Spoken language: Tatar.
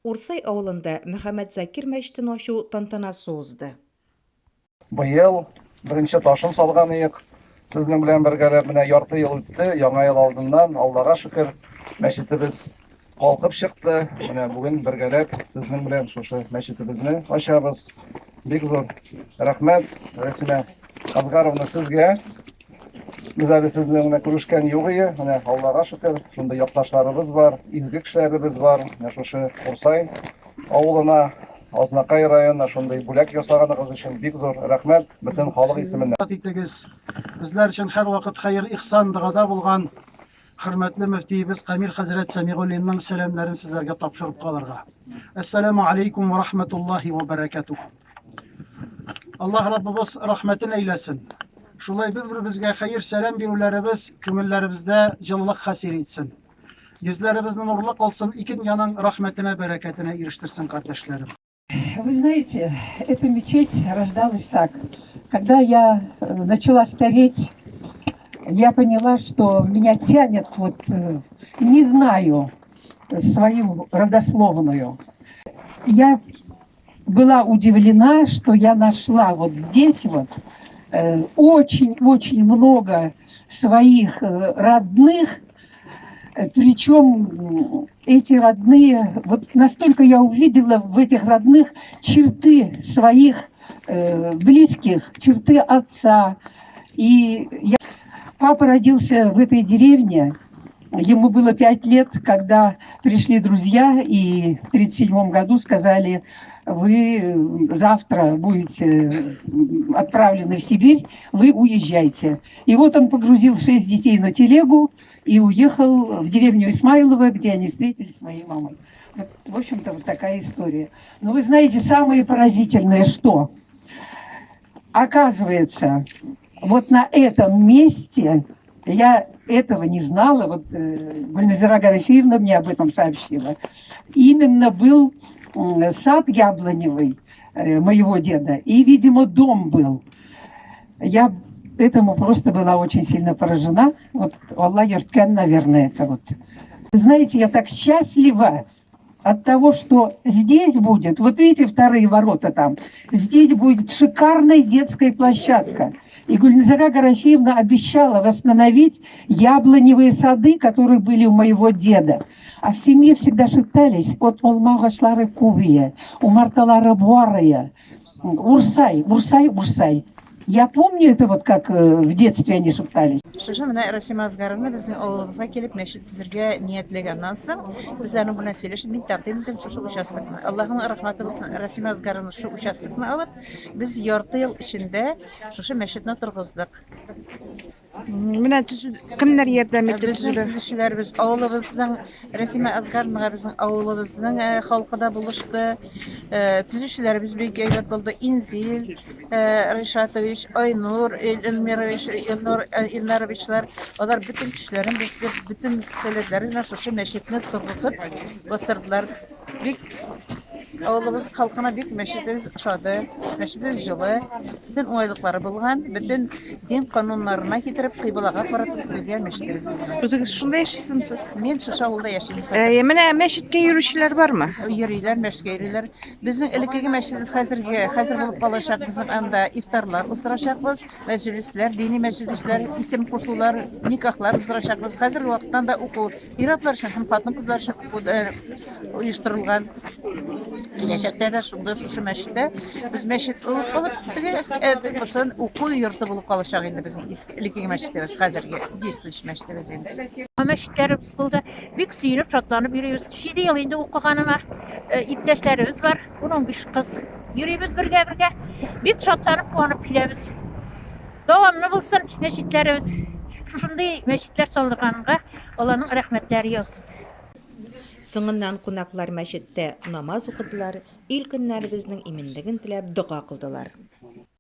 Урсай авылында Мөхәммәтзакир мәчетен ачу тантанасы узды. Быел беренче ташын салган иек. Сезнең белән бергәләп менә ярты ел үтте. Яңа ел алдыннан, Аллага шөкер, мәчетебез калкып чыкты. Менә бүген бергәләп сезнең белән шушы мәчетебезне ачабыз. Бик зур рәхмәт, Рәсимә Азгаровна, сезгә. Без әле сезнең менә күрешкән юк ие. Менә Аллага шөкер, шундый якташларыбыз бар, изге кешеләребез бар. Менә шушы Урсай авылына Азнакай районына шундый бүләк ясаганыгыз өчен бик зур рәхмәт бөтен халык исеменнән. Итегез. Безләр өчен һәрвакыт хәер-ихсан догада булган хөрмәтле мөфтиебез Камил хәзрәт Сәмигуллинның сәламнәрен сезләргә тапшырып калырга. Әссәламу алейкум ва рахматуллахи ва баракатух. Аллаһ Раббыбыз рәхмәтен әйләсен. Шулай бер-беребезгә хәер сәлам бирүләребез күңелләребездә җылылык хасил итсен. Йөзләребезне нурлы кылсын, ике дөньяның рәхмәтенә, бәрәкәтенә ирештерсен, кардәшләрем. Вы знаете, эта мечеть рождалась так. Когда я э, начала стареть, я поняла, что меня тянет, вот, э, не знаю, свою родословную. Я была удивлена, что я нашла вот здесь вот э, очень-очень много своих родных, причем эти родные, вот настолько я увидела в этих родных черты своих э, близких, черты отца. И я... папа родился в этой деревне, ему было пять лет, когда пришли друзья и в 1937 году сказали, вы завтра будете отправлены в Сибирь, вы уезжайте. И вот он погрузил шесть детей на телегу, и уехал в деревню Исмайлово, где они встретились с моей мамой. Вот, в общем-то, вот такая история. Но вы знаете, самое поразительное, что оказывается, вот на этом месте, я этого не знала, вот э, Гульназира Гарафеевна мне об этом сообщила, именно был сад яблоневый э, моего деда, и, видимо, дом был. Я этому просто была очень сильно поражена. Вот Алла йөрткән, наверное, это вот. Знаете, я так счастлива от того, что здесь будет, вот видите, вторые ворота там, здесь будет шикарная детская площадка. И Гульназара Гарасиевна обещала восстановить яблоневые сады, которые были у моего деда. А в семье всегда шептались, вот алма агачлары күп ие, умарталары бар ие, Урсай, Урсай, Урсай. Я помню это вот как э, в детстве они шептались. Шушы менә Расима Асгаровна безнең авылыбызга килеп мәчет төзергә ниятләгәннән соң, без аның белән сөйләшеп, мин тәкъдим иттем шушы участокны. Аллаһның рәхмәте булсын, Расима Асгаровна шушы участокны алып, без ярты ел эчендә шушы мәчетне торгыздык. Менә төзү кемнәр ярдәм итте Безнең төзүдә? төзүчеләребез, авылыбызның Рәсимә Асгаровнага безнең авылыбызның э, халкы да булышты. Э, Төзүчеләребез бик әйбәт булды. Инзил э, Ришатович, Айнур Эльмирович, Илнур Илнаровичлар, алар бөтен көчләрен биреп, бөтен сәләтләрен белән шушы мәчетне торгызып бастырдылар. Бик авылыбыз халкына бик мәчетебез ошады. Мәчетебез җылы, бөтен уңайлыклары булган, бөтен дин кануннарына китереп, кыйблага каратып төзелгән мәчетебез безнең. Үзегез шунда яшисезме сез? Мин шушы авылда яшим хәзер. Ә, менә мәчеткә йөрүчеләр бармы? Йөриләр, мәчеткә йөриләр. Безнең элеккеге мәчетебез хәзерге, хәзер булып калачак. Безнең анда ифтарлар уздырачакбыз, мәҗлесләр, дини мәҗлесләр, исем кушулар, никахлар уздырачакбыз. Хәзерге вакыттан да уку Ир-атлар өчен һәм хатын-кызлар өчен оештырылган. Киләчәктә дә шунда шушы мәчеттә без мәчет булып калып, теге булсын уку йорты булып калачак инде безнең иске элеккеге мәчетебез, хәзерге действующий мәчетебез инде. Мәчетләребез булды. Бик сөенеп, шатланып йөрибез. Җиде ел инде укыганыма. Э, иптәшләребез бар, 10-15 кыз. Йөрибез бергә-бергә. Бик шатланып, куанып киләбез. Дәвамлы булсын мәчетләребез. Шушындый мәчетләр салдырганга Алланың рәхмәтләре яусын. Соңыннан кунаклар мәчеттә намаз укыдылар, ил-көннәребезнең иминлеген теләп дога кылдылар.